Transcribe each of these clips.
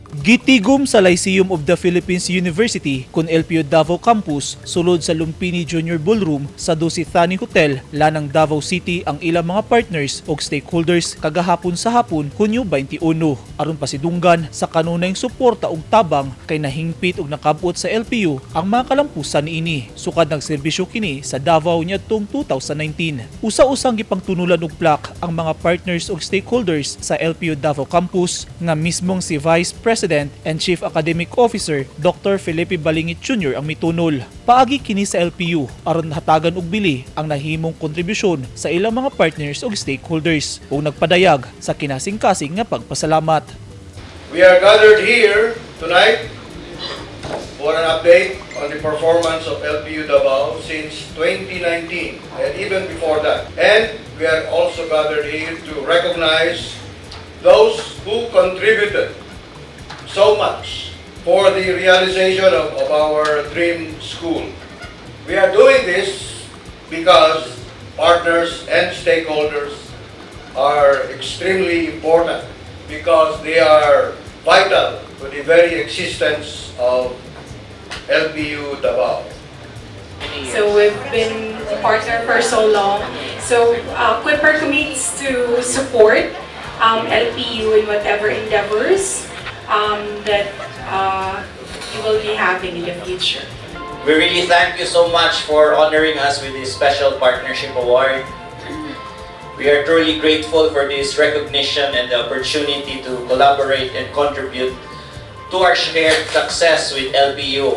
Gitigom sa Lyceum of the Philippines University kun LPU Davao Campus sulod sa Lumpini Junior Ballroom sa Dusit Thani Hotel, Lanang, Davao City ang ilang mga partners ug stakeholders kagahapon sa hapon, Hunyo 21, aron pasidunggan sa kanunayng suporta ug tabang kay nahingpit ug nakabot sa LPU ang mga kalampusan niini sukad nagserbisyo kini sa Davao niadtong 2019. Usa-usang gipangtunulan og plaque ang mga partners ug stakeholders sa LPU Davao Campus nga mismong si Vice President and Chief Academic Officer Dr. Felipe Balingit Jr. ang mitunol. Paagi kini sa LPU aron hatagan og bili ang nahimong kontribusyon sa ilang mga partners ug stakeholders ug nagpadayag sa kinasing-kasing nga pagpasalamat. We are gathered here tonight for an update on the performance of LPU Davao since 2019 and even before that. And we are also gathered here to recognize those who contributed so much for the realization of our dream school. We are doing this because partners and stakeholders are extremely important because they are vital to the very existence of LPU Davao. So we've been partner for so long. So Quipper commits to support LPU in whatever endeavors that you will be having in the future. We really thank you so much for honoring us with this special partnership award. We are truly grateful for this recognition and the opportunity to collaborate and contribute to our shared success with LPU.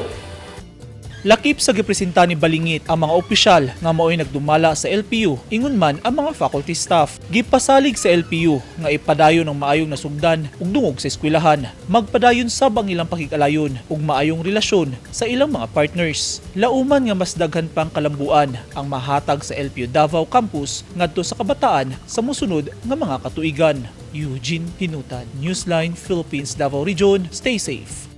Lakip sa gipresenta ni Balingit ang mga opisyal nga mao'y nagdumala sa LPU, ingon man ang mga faculty staff. Gipasalig sa LPU nga ipadayon ang maayong nasugdan ug dungog sa eskwelahan. Magpadayon sab ang ilang pakig-alayon ug maayong relasyon sa ilang mga partners. Lauman nga mas daghan pang kalambuan ang mahatag sa LPU Davao Campus ngadto sa kabataan sa mosunod nga mga katuigan. Eugene Hinutan, Newsline Philippines Davao Region. Stay safe.